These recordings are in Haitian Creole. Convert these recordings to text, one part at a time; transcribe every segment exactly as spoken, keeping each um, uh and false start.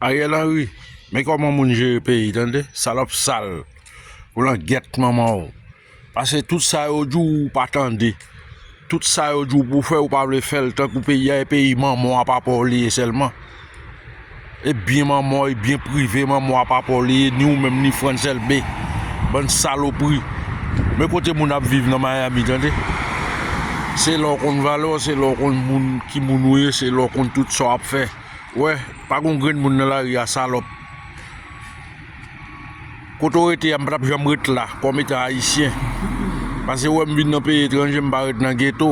Ariel Henry, men kòman moun jere peyi, tande? Salòp sal. Ou langèt manman w. Paske tout sa yo di w, ou pa tande. Tout sa yo di w pou w fè, ou pa vle fè l. Tankou peyi a, e peyi manman w a pa pa w li ye sèlman. E byen manman w, e byen prive manman w a pa pa w li ye, ni ou menm, ni Frantz Elbé. Bann salopri. Men kote moun ap viv nan Miami, tande? Se lè w konn valè w, se lè w konn moun ki moun ou ye, se lè w konn tout sa w ap fè. Wè, pa gon grenn moun nan lari a, salòp. Kote w rete a, m pa t ap janm ret la, kòm etan ayisyen. Paske wè m vin nan peyi etranje, m pa ret nan geto.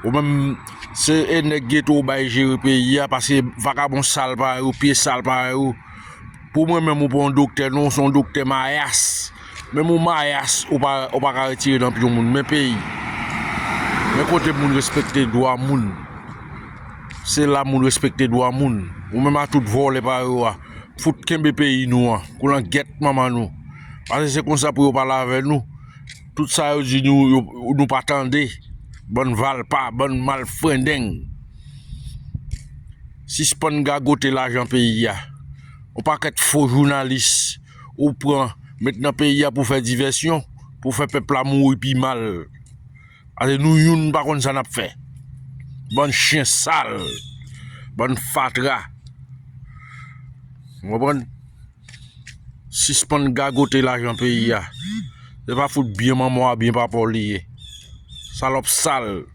Ou menm, se e nèg geto w bay jere peyi a, paske vakabon sal parèy ou, pye sal parèy ou. Pou mwen menm, ou pa yon doktè, non, ou se yon doktè mayas. Menm ou mayas, ou pa, ou pa ka retire nan pye yon moun. Men peyi. Men kote moun respekte dwa moun. Se la moun respekte dwa moun. Ou menm a tout vòlè pa yo a. Fout kenbe peyi nou an. Kou langèt manman nou. Paske se konsa pou yo pale avè nou. Tout sa yo di nou, yo, nou pa tande. Bann valpa, bann malfrendeng. Sispann gagote lajan peyi a. Yon pakèt fo jounalis ou pran, met nan peyi a pou fè divèsyon, pou fè pèp la mouri pi mal. Paske nou youn pa konn sa n ap fè. Bann chen sal. Bann fatra. Ou konprann? Sispann gagote lajan peyi a. Se pa fout byen manman w a, byen papa w li ye. Salòp sal.